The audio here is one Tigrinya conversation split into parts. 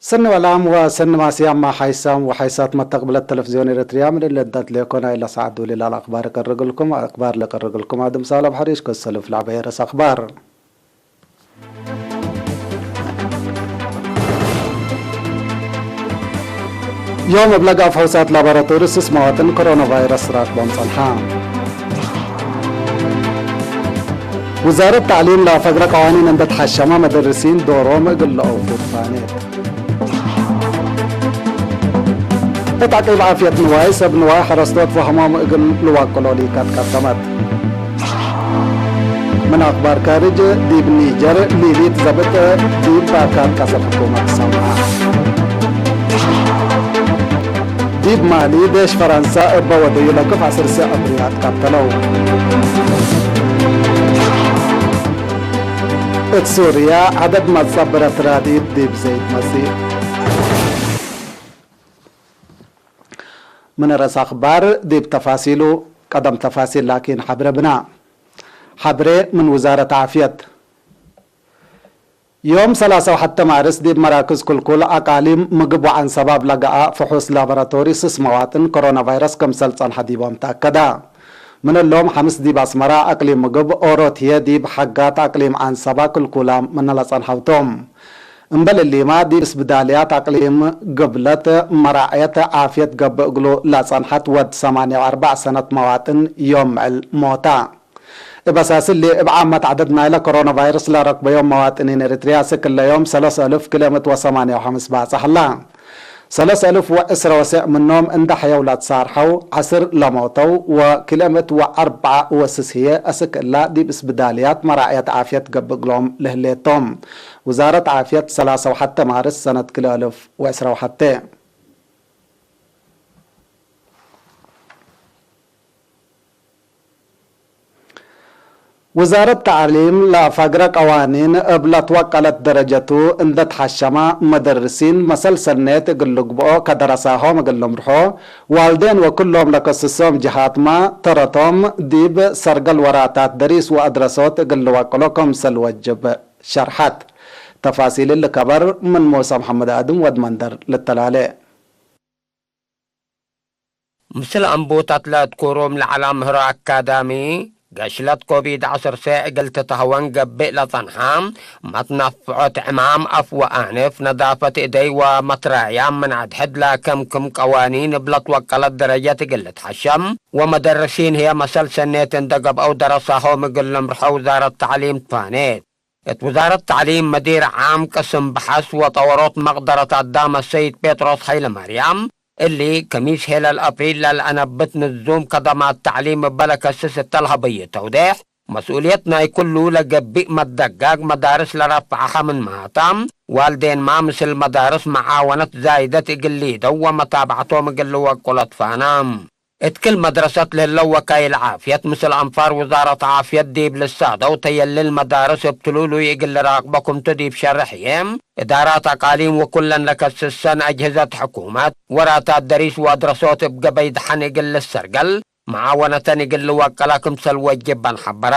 سن والعام وسن ماسي أما حيسام وحيسات متقبلة تلفزيون إريتريا من اللي انتت ليكونا إلا سعد ولله الأخبار قرقلكم أخبار لقرقلكم آدم سالم حريش كسلف لعبة يرس أخبار. ዮም እብ ለጋ ፈውሳት ላቦራቶሪ ስስ መዋጥን ኮሮና ቫይረስ ራክቦም ጸንሓ። ውዛረት ተዕሊም ለፈግረ ቀዋኒን እንደ ተሓሸማ መደርሲን ዶሮም እግል ለአውፉ ትፋኔት። እት ዓቂብ ዓፍየት ንዋይ ሰብ ንዋይ ሐረስቶት ፈህሞም እግል ልዋቅሎ ሊካት ቀደመት። ምን አኽባር ካርጅ፣ ዲብ ኒጀር ሊሊት ዘብጥ ዲብ ባካት ቀሰር ሕኩመት ሰምዐ። ዲብ ማሊ ዴሽ ፈረንሳ እበ ወደዩ ለክፍ ዐስር ሰዕ እብርያት ቀተለው። እት ሱርያ ዐደድ መጸብረት ራዲት ዲብ ዘይድ መጽእ። ምን ርአስ አኽባር ዲብ ተፋሲሉ፣ ቀደም ተፋሲል ላኪን ሐብረ ብና። ሐብሬ ምን ውዛረት ዓፍየት። ዮም ሰላሳ ወሐተ ማርስ ዲብ መራክዝ ኩልኩል አቃሊም ምግብ ወዐንሰባ እብ ለገአ ፍሑስ ላቦራቶሪ ስስ መዋጥን ኮሮና ቫይረስ ክምሰል ጸንሐ ዲቦም ተአከዳ። ምን እሎም ሐምስ ዲብ አስመራ አቅሊም ምግብ ኦሮት ህዬ ዲብ ሐጋት አቅሊም ዐንሰባ ክልኩላም ምነ ለጸንሐው ቶም። እምበል እሊማ ዲብ እስብዳልያት አቅሊም ግብለት መራዕየት ዓፍየት ገብእ እግሉ ለጸንሐት ወድ ሰማንያ ወአርባዕ ሰነት መዋጥን ዮም ምዕል ሞታ። እብ አሳስ እሊ እብ ዓመት ዐደድ ናይለ ኮሮና ቫይረስ ለረክበዮም መዋጥኒን ኤሪትርያ ስክ እለ ዮም ሰለስ አልፍ ክልኤ ምእት ወሰማንያ ወሐምስ ባጽሕ እላ። ሰለስ አልፍ ወዕስረ ወሰዕ ምኖም እንደ ሐየው ለትሳርሐው፣ ዐስር ለሞተው ወክልኤ ምእት ወአርብዓ ወስስ ህዬ አስክ እላ ዲብ እስብዳልያት መራዕየት ዓፍየት ገብእ እግሎም ለህሌቶም። ውዛረት ዓፍየት ሰላሳ ወሐተ ማርስ ሰነት ክልኤ አልፍ ወዕስረ ወሐተ። ውዛረት ተዕሊም ለፈግረ ቀዋኒን እብ ለትወቀለት ደረጀቱ እንደ ተሐሸማ መደርሲን መሰል ሰኔት እግል ልግብኦ ከደረሳሆም እግል ልምርሖ ዋልዴን ወክሎም ለከስሶም ጀሃትማ ተረቶም ዲብ ሰርገል ወራታት ደሪስ ወአድረሶት እግል ልወቅሎ ከምሰል ወጅብ ሸርሐት። ተፋሲል እሊ ከበር ምን ሞሳ መሐመድ አድም ወድ መንደር ልተላሌ። ምስል አንቡት አትለትኩሩም ለዐላ ምህሮ አካዳሚ፣ ገሽለት ኮቪድ ዐሰርተ እግል ትተህወን ገብእ ለጸንሐ፣ መትነፍዖት ዕማም አፍ ወአንፍ፣ ነዳፈት እደይ ወመትራያም ምን አድሕድ ለከምክም ቀዋኒን እብ ለትወቀለት ደረጀት እግል ልትሐሸም፣ ወመደርሲን ህዬ መሰል ሰኔት እንደ ገብአው ደረሳሆም እግል ልምርሖ ውዛረት ተዕሊም ትፋኔት። እት ውዛረት ተዕሊም መዲር ዓም ቅስም በሐስ ወጠወሮት መቅደረት አዳም አሰይድ ጴጥሮስ ሐይለማርያም፣ እሊ ከሚስ ሄለል አፕሪል ለልአነብት ንዙም ከደማት ተዕሊም እበ ለከስስ እተ ለሀበዩ ተውዴሕ፣ መስኡልየት ናይ ኩሉ ለገቢእ መደጋግ መዳርስ ለረፍዐኸ ምን ማታ፣ ዋልዴንማ ምስል መዳርስ መዓወነት ዛይደት እግል ሊደው ወመታብዐቶም እግል ልወቁ ለትፋና። እት ክል መድረሰት ለህለው ወካይል ዓፍየት፣ ምስል አንፋር ውዛረት ዓፍየት ዲብ ልሳደው ተየልል መዳርስ እብ ትሉሉይ እግል ልራቅቦ ክምቱ ዲብ ሸርሕ ህዬ፣ እዳራት አቃሊም ወኩለን ለከስሰን አጅህዘት ሕኩመት፣ ወራታት ደሪስ ወአድረሶት እብ ገበይ ደሐን እግል ልሰርገል፣ መዓወነተን እግል ልወቀላ ክምሰል ወጅበን ሐበራ።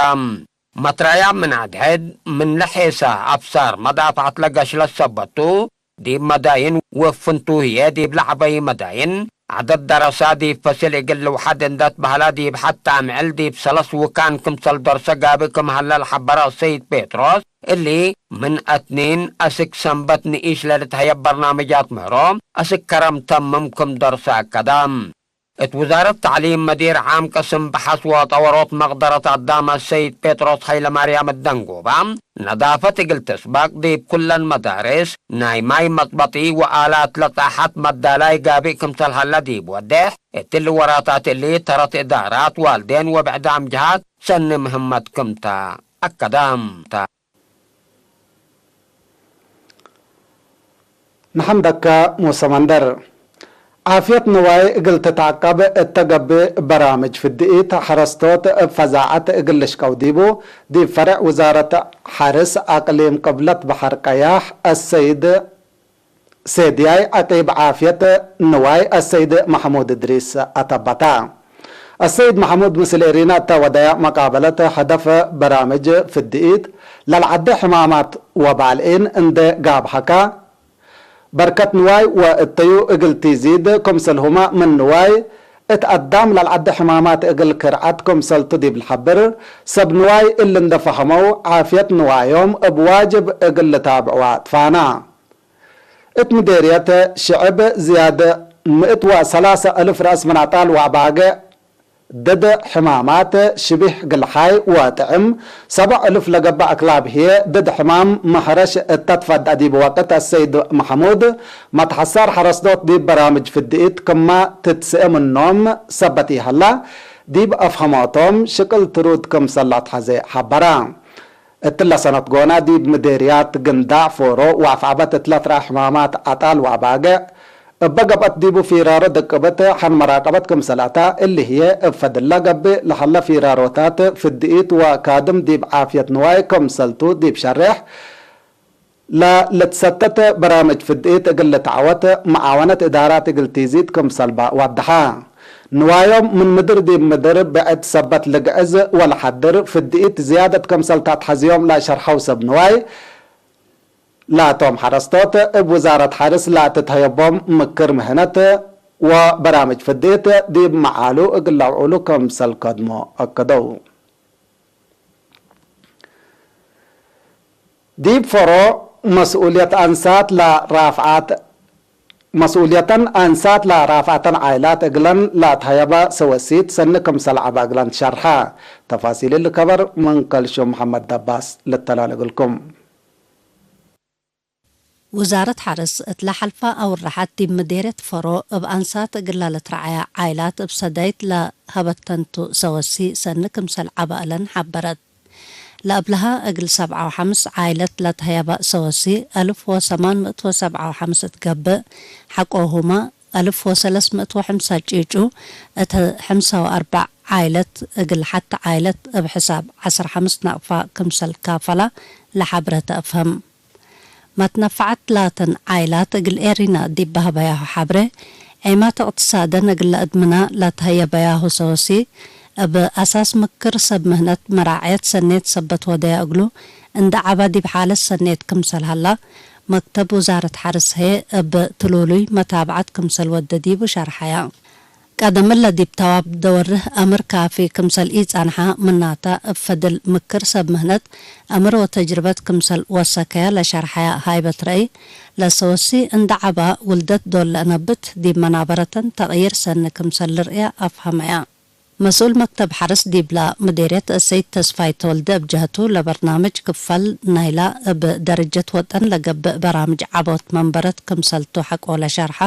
መትራያ ምን አድሕድ፣ ምን ለሔሳ አብሳር መዳፍዐት ለገሽለት ሰበቱ፣ ዲብ መዳይን ወፍንቱ ህዬ ዲብ ለዐበዩ መዳይን፣ ዐደድ ደረሳ ዲብ ፈስል እግል ልውሐድ እንደ ትበህላ ዲብ ሐት አምዕል ዲብ ሰለስ ውካን ክምሰል ደርሰ ጋብእ ክም ሀለ ለሐበረ አሰይድ ጴጥሮስ፣ እሊ ምን አትኒን አስክ ሰንበት ንኢሽ ለልትሀየብ በርናምጃት ምህሮ አስክ ከረም ተምም ክም ደርሰ አከደ። እት ውዛረት ተዕሊም መዲር ዓም ቅስም በሐስ ወጠወሮት መቅደረት አዳም አሰይድ ጴጥሮስ ሐይለማርያም እት ደንጎባ፣ ነዳፈት እግል ትስበቅ ዲብ ኩለን መዳርስ፣ ናይ ማይ መጽበጢ ወአላት ለጻሐት መዳላይ ጋብእ ክምሰል ሀለ ዲብ ወዴሕ፣ እትሊ ወራታት እሊ ተረት እዳራት፣ ዋልዴን ወብዕዳም ጀሃት ሰኒ ምህመት ክምተ አከደ። ንሐምደከ ሙሰ መንደር። ዓፍየት ንዋይ እግል ትትዐቀብ እተ ገብእ በራምጅ ፍድኢት፣ ሐረስቶት እብ ፈዛዐት እግል ልሽቀው ዲቡ፣ ዲብ ፈሬዕ ውዛረት ሐርስ አቅሊም ቅብለት በሐር ቀያሕ፣ አሰይድ ሴድያይ ዐቂብ ዓፍየት ንዋይ አሰይድ መሕሙድ እድሪስ አተበታ። አሰይድ መሕሙድ ምስል ኤሪና እተ ወደያ መቃበለት ሀደፍ በራምጅ ፍድኢት፣ ለልዐዴ ሕማማት ወባልዒን እንዴ ጋብሐካ፣ በርከት ንዋይ ወእተዩ እግል ቲዚድ ክምሰልሁማ ምን ንዋይ እት አዳም ላልዓደ ሕማማት እግል ክርዓት ክምሰልቱ ዲብ ልሐብር፣ ሰብ ንዋይ እሊ እንደ ፈሀመው ዓፍየት ንዋዮም እብ ዋጅብ እግል ልታብዕዋ ትፋና። እት ምዴርየት ሽዕብ ዝያድ ምእት ወሰላሰ እልፍ ረአስ ምን አጣል ወአባግዕ ድድ ሕማማት ሽቢሕ ግልሓይ ወጥዕም ሰብዕ እልፍ ለገብእ አክላብ ህዬ ድድ ሕማም መሕረሽ እተ ትፈድአ ዲብ ወቅት አሰይድ መሕሙድ መትሐሳር ሐረስቶት ዲብ በራምጅ ፍድኢት ክመ ትትስእ ምኖም ሰበት ኢሀላ ዲብ አፍሀሞቶም ሽቅል ትሩድ ክምሰል ለአትሐዜ ሐበራ። እትለ ሰነት ጎና ዲብ ምዴርያት ግንዳዕ ፎሮ ወአፍዐበት እትለ ትረአ ሕማማት አጣል ወአባግዕ እበ ገብአት ዲቡ ፊራሮ ደቅበት ሐን መራቀበት ክምሰል አታ፣ እሊ ህዬ እብ ፈድላ ገብእ ለሀለ ፊራሮታት ፍድኢት ወካድም ዲብ ዓፍየት ንዋይ ክምሰልቱ ዲብ ሸሬሕ ለልትሰተት በራምጅ ፍድኢት እግል ልትዓወት መዓወነት እዳራት እግል ቲዚድ ክምሰልባ ወደሐ። ንዋዮም ምን ምድር ዲብ ምድር ብዕድ ሰበት ልግዕዝ ወለሐድር ፍድኢት ዝያደት ክምሰል ተአትሐዝዮም ለሸርሐው ሰብ ንዋይ ላቶም ሐረስቶት እብ ውዛረት ሐርስ ለትትሀየቦም ምክር ምህነት ወበራምጅ ፍድኢት ዲብ መዓሉ እግል ለአውዕሉ ክምሰል ከድሞ አከደው። ዲብ ፈሮ መስኡልየት አንሳት ለራፍዓት መስኡልየተን አንሳት ለራፍዓተን ዓይላት እግለን ለአትሀየበ ሰወሲት ሰኒ ክምሰል ዐበ እግለን ትሸርሐ። ተፋሲል እሊ ከበር ምን ከልሹም መሐመድ ደባስ ልተላል እግልኩም። ውዛረት ሐርስ እት ለሐልፋ አውራሓት ዲብ ምዴርየት ፈሮ እብ አንሳት እግላ ለትረዓያ ዓይላት እብ ሰዳይት ለሀበተንቱ ሰወሲ ሰኒ ክምሰል ዐበ እለን ሐበረት። ለእብለሀ እግል ሰብዓ ወሐምስ ዓይለት ለትሀየበ ሰወሲ አልፍ ወሰማን ምእት ወሰብዓ ወሐምስ እት ገብእ፣ ሐቆሁመ አልፍ ወሰለስ ምእት ወሐምሳ ጪጩ እት ሐምሳ ወአርበዕ ዓይለት እግል ሐቲ ዓይለት እብ ሕሳብ ዐስር ሐምስ ናቅፋ ክምሰል ካፈላ ለሐብረ ተአፍህም። መትነፈዐት ላተን ዓይላት እግል ኤሪና ዲብ በሀበያሁ ሐብረ፣ ዔማት እቅትሳደን እግል ለአድምና ለትሀየበያሁ ሰወሲ፣ እብ አሳስ ምክር ሰብ ምህነት መራዕየት ሰኔት ሰበት ወደያ እግሉ እንደ ዐባ ዲብ ሓለት ሰኔት ክምሰል ሀላ፣ መክተብ ውዛረት ሐርስ ህዬ እብ ትሉሉይ መታብዐት ክምሰል ወደ ዲቡ ሸርሐያ። ቀደም እለ ዲብ ተዋብ ደወርህ አምር ካፊ ክምሰል ኢጸንሐ፣ ምናተ፣ እብ ፈድል ምክር ሰብ ምህነት አምር ወተጅርበት ክምሰል ወሰከያ ለሸርሐያ ሃይበት ረአይ፣ ለሰወሲ እንደ ዐባ ውልደት ዶል ለአነብት፣ ዲብ መናበረተን ተቅይር ሰኒ ክምሰል ልርእያ አፍሀመያ። መስኡል መክተብ ሐርስ ዲብላ ምዴርየት ሰይድ ተስፋይ ተወልደ እብ ጀህቱ፣ ለበርናምጅ ክፋል ናይላ እብ ደረጀት ወጠን ለገብእ በራምጅ ዐቦት መንበረት ክምሰልቱ ሐቆ ለሸርሐ፣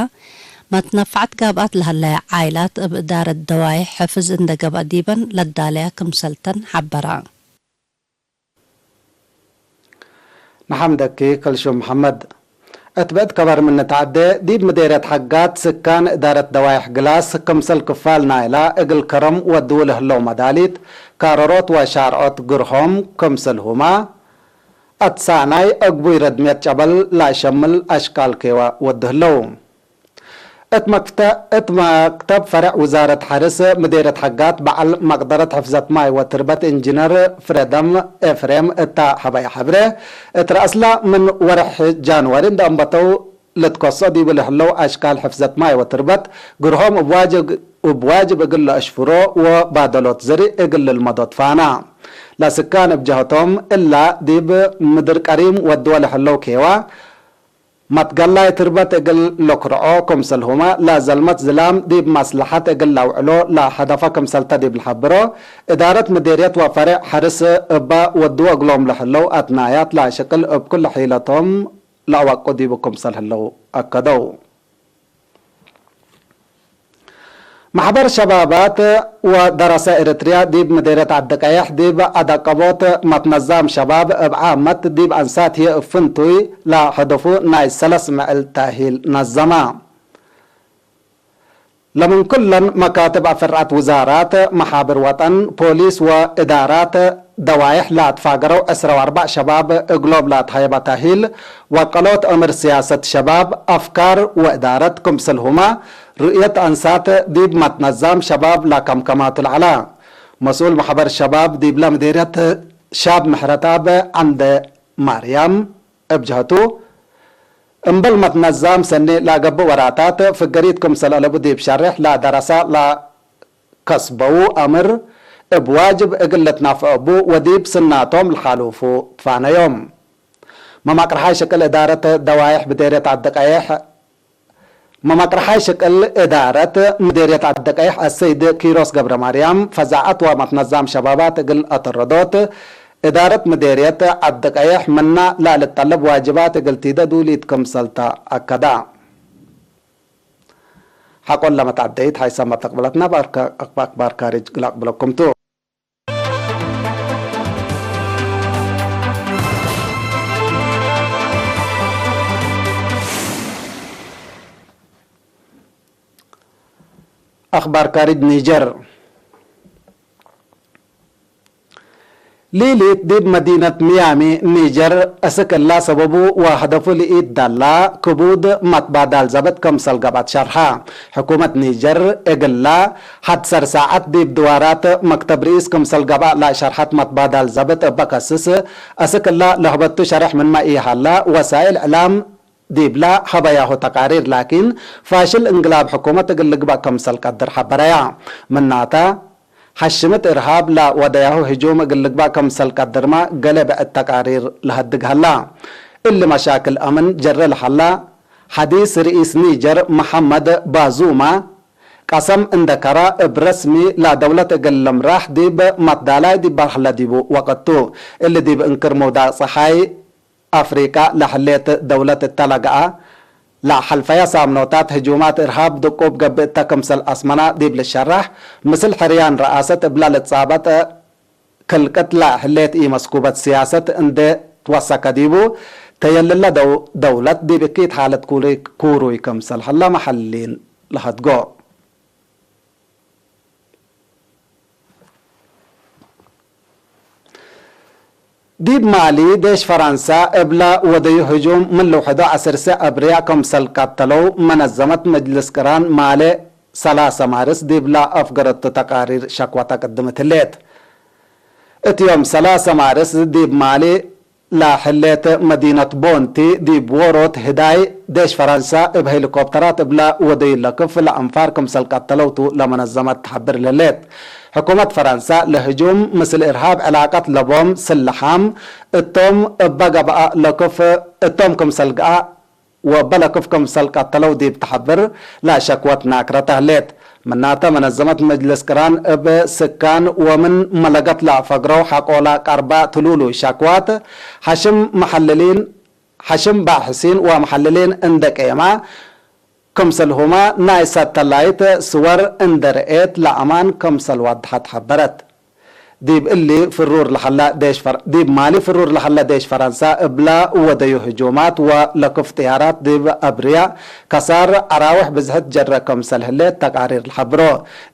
መትነፈዐት ጋብአት ለሀለያ ዓይላት እብ እዳረት ደዋይሕ ሕፍዝ እንደ ገብአ ዲበን ለዳለያ ክምሰልተን ሐበራ። ንሐምደኪ ከልሹም መሐመድ። እት ብዕድ ከበር ምን ንትዐዴ፣ ዲብ ምዴርየት ሐጋት ስካን እዳረት ደዋይሕ ግላስ፣ ክምሰል ክፋል ናይላ እግል ከረም ወድዉ ለህለው መዳሊት፣ ካረሮት ወሻርዖት ግርሆም ክምሰልሁመ፣ አትሳናይ አግቡይ ረድምየት ጨበል ለአሸምል አሽካል ኬወ ወዱ ህለው። እት መክተ-፣ እት መክተብ ፈርዕ ውዛረት ሐርስ ምዴርየት ሐጋት በዐል መቅደረት ሕፍዘት ማይ ወትርበት ኢንጂነር ፍረደም ኤፍሬም እተ ሀበየ ሐብሬ፣ እት ረአስላ ምን ወርሕ ጃንዋሪ እንደ አንበተው ልትከሶ ዲቡ ለህለው አሽካል ሕፍዘት ማይ ወትርበት ግርሆም እብ ዋጅብ፣ እብ ዋጅብ እግል ለአሽፍሮ ወባደሎት ዘሪእ እግል ልልመዶ ትፋና። ለስካን እብ ጀህቶም እላ ዲብ ምድር ቀሪም ወድወ ለህለው ኬዋ፣ መትገላይ ትርበት እግል ለኩርዖ ክምሰልሁመ፣ ለዘልመት ዝላም ዲብ መስለሐት እግል ለአውዕሎ ለሀደፈ ክምሰልተ ዲብ ለሐብሮ፣ እዳረት ምዴርየት ወፈሬዕ ሐርስ እበ ወድዎ እግሎም ለህለው አትናያት ለሽቅል እብ ኩለ ሒለቶም ለአወቁ ዲቡ ክምሰል ህለው አከደው። ማሕበር ሸባባት ወደረሰ ኤረትርያ ዲብ ምዴርየት ዐዲ ቀየሕ ዲብ አዳቀቦት መትነዛም ሸባብ እብ ዓመት ዲብ አንሳት ህዬ እብ ፍንቱይ ለሐደፉ ናይ ሰለስ ምዕል ተእሂል ነዘማ። ለምን ኩለን መካትብ አፈርዓት ውዛራት፣ መሓብር ወጠን፣ ፖሊስ ወእዳራት ደዋይሕ ለአትፋገረው ዕስራ ወአርባዕ ሸባብ እግሎም ለአትሀየበ ተእሂል ወቀሎት እምር ስያሰት ሸባብ፣ አፍካር ወእዳረት ክምስልሁመ ርእየት አንሳት ዲብ መትነዛም ሸባብ ለከምከማቱ ለዐላ። መስኡል መሕበር ሸባብ ዲብለ ምዴርየት ሻብ ምሕረተኣብ ዐንደ ማርያም እብ ጀሀቱ፣ እምበል መትነዛም ሰኔ ላገብእ ወራታት ፍገሪት ክምሰል አለቡ ዲብ ሸርሕ ላደረሳ ላከስበው አምር እብ ዋጅብ እግል ልትናፈ እቡ ወዲብ ስናቶም ለሓሉፉ ትፋነዮም። መማቅርሓይ ሽቅል እዳረት ደዋይሕ ብዴርየት ዓዲ ቀይሕ መማቅርሓይ ሽቅል እዳረት ምዴርየት ዓዲ ቀይሕ አሰይድ ኪሮስ ገብረ ማርያም ፈዛዐት ወመትነዛም ሸባባት እግል አተረዶት እዳረት ምዴርየት ዓዲ ቀይሕ ምና ላልጠለብ ዋጅባት እግል ቲደ ዱሊት ክምሰልታ አከዳ። ሐቆን ለመትዐደይት ሐይሰ መተቅብለትና በአክባር ካሪጅ ግላቅ ብለኩምቱ። አኽባር ካሪጅ ኒጀር። ሊሊት ዲብ መዲነት ሚያሚ ኒጀር፣ እስክ እላ ሰበቡ ወሀደፉ ልኢት ዳላ ክቡድ መትባዳል ዘብጥ ክምሰል ገብአት ሸርሐ። ሕኩመት ኒጀር እግላ ሐድ ሰር ሳዐት ዲብ ድዋራት መክተብ ርኢስ ክምሰል ገብአ ለሸርሐት መትባዳል ዘብጥ እበ ከስስ፣ እስክ እላ ለህበቱ ሸርሕ ምንመ ኢሀላ ወሳይል እዕላም ዲብላ ሀበያሁ ተቃሪር ላኪን፣ ፋሽል እንግላብ ሕኩመት እግል ልግበእ ክምሰል ቀድር ሐበረያ። ምናተ፣ ሐሽምት እርሃብ ለወደያሁ ህጁም እግል ልግበእ ክምሰል ቀድርመ ገሌ ብዕድ ተቃሪር ለሀድግ ሀላ። እሊ መሻክል አምን ጀረ ለሀላ ሐዲስ ርኢስ ኒጀር መሐመድ ባዙማ ቀሰም እንደ ከረ፣ እብ ረስሚ ለደውለት እግል ልምራሕ ዲብ መትዳላይ ዲብ በርሀለ ዲቡ ወቅቱ፣ እሊ ዲብ እንክር ምውዳቅ ጸሓይ አፍሪቀ ለህሌት ደውለት እተ ለገአ፣ ለሐልፈየ ሳምኖታት ህጁማት እርሃብ ድቁብ ገብእ እተ ክምሰል አስመና ዲብ ልሸራሕ፣ ምስል ሕርያን ረአሰት እብለ ልትጻበጥ ክልቅት ለህሌት ኢመስኩበት ሲያሰት እንዴ ትወሰከ ዲቡ፣ ተየልለ ደው-፣ ደውለት ዲብ እኪት ሓለት ኩሩይ-፣ ኩሩይ ክምሰል ሀለ መሐሊን ለሀድጎ። ዲብ ማሊ፣ ዴሽ ፈረንሳ እብለ ወደዩ ህጁም ምን ልውሕዶ ዐስር ሰዕ አብርያ ክምሰል ቀተለው መነዘመት መጅልስ ቅራን ማሌ ሰላሰ ማርስ ዲብለ አፍገረቱ ተቃሪር ሸክወት አቀድመት ህሌት። እት ዮም ሰላሰ ማርስ ዲብ ማሊ ለህሌት መዲነት ቦንቲ ዲብ ዎሮት ህዳይ ዴሽ ፈረንሳ እብ ሄሊኮፕተራት እብለ ወደዩ ለክፍ ለአንፋር ክምሰል ቀተለው ቱ ለመነዘመት ተሐብር ለህሌት። ሕኩመት ፈረንሳ ለህጁም ምስል እርሃብ ዕላቀት ለቦም ስለሓም እቶም እበ ገብአ ለክፍ እቶም ክምሰል ገአ ወበ ለክፍ ክምሰል ቀተለው ዲብ ተሐብር ለሸክወት ናክረተ ህሌት። ምናተ መነዘመት መጅልስ ቅራን እብ ስካን ወምን መለገት ለአፈግረው ሐቆለ ቀርበ ትሉሉይ ሸክዋት ሐሽም መሐልሊን፣ ሐሽም ባሕሲን ወመሐልሊን እንደ ቄማ ክምሰልሁመ ናይ ሳተላይት ስወር እንደ ረኤት ለአማን ክምሰል ዋድሐት ሐበረት። ዲብ እሊ ፍሩር ለሀለ ዴሽ ፈር-፣ ዲብ ማሊ ፍሩር ለሀለ ዴሽ ፈረንሳ እብለ ወደዩ ህጁማት ወለክፍ ጥያራት ዲብ አብርያ ከሳር አራውሕ ብዝሕት ጀረ ክምሰል ህሌት ተቃሪር ለሐብሮ።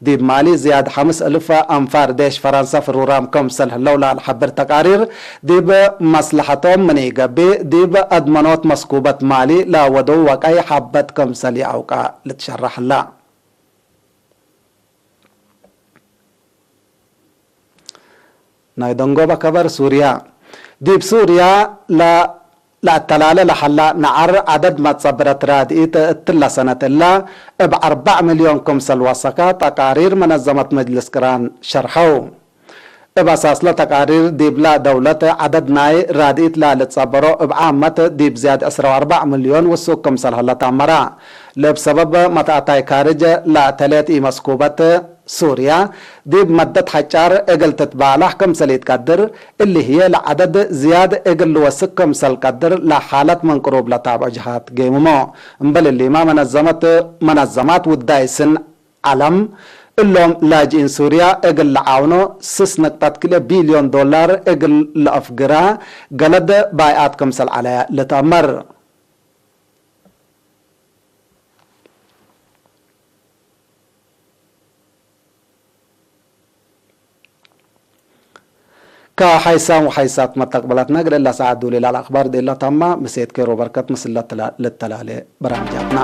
ዲብ ማሊ ዝያድ ሐምስ እልፍ አንፋር ዴሽ ፈረንሳ ፍሩራም ክምሰል ህለው ለልሐብር ተቃሪር፣ ዲብ መስለሐቶም ምን ኢገብእ፣ ዲብ አድመኖት መስኩበት ማሊ ለወደው ወቀይ ሐበት ክምሰል ይአውቃ ልትሸረሐላ። ናይ ደንጎበ ከበር ሱርያ። ዲብ ሱርያ ለ-፣ ለአተላለ ለሀላ ነዐር ዐደድ መጸብረት ራድኢት እትለ ሰነት እለ እብ አርበዕ ሚልዮን ክምሰል ወሰከ ተቃሪር መነዘመት መጅልስ ቅራን ሸርሐው። እብ አሳስለ ተቃሪር ዲብለ ደውለት ዐደድ ናይ ራድኢት ለልትጸበሮ እብ ዓመት ዲብ ዝያድ ዕስራ ወአርበዕ ሚልዮን ውሱክ ክምሰል ሀለ ተአመረ። ለእብ ሰበብ መትአታይ ካርጅ ለተሌት ኢመስኩበት ሱርያ፣ ዲብ መደት ሐጫር እግል ትትባላሕ ክምሰል ኢትቀድር፣ እሊ ህዬ ለዐደድ ዝያድ እግል ልወስክ ክምሰል ቀድር ለሓለት ምን ቅሩብ ለታብዖ ጀሃት ገይምሞ። እምበል እሊመ መነዘመት፣ መነዘማት ውዳይ ስን ዐለም፣ እሎም ላጅኢን ሱርያ እግል ለዓውኖ ስስ ንቅጠት ክልኤ ቢልዮን ዶላር እግል ለአፍግራ ገለድ ባይዓት ክምሰል ዐለየ ልትአመር። ከሐይሳም ወሐይሳት መተቅበላትና፣ እግል እላ ሰዓት ዱሌ ላል አኽባር ዴላ ታማ፣ ምሴት ኬሮ በርከት ምስል ለተላ-፣ ለተላሌ በራምጃትና።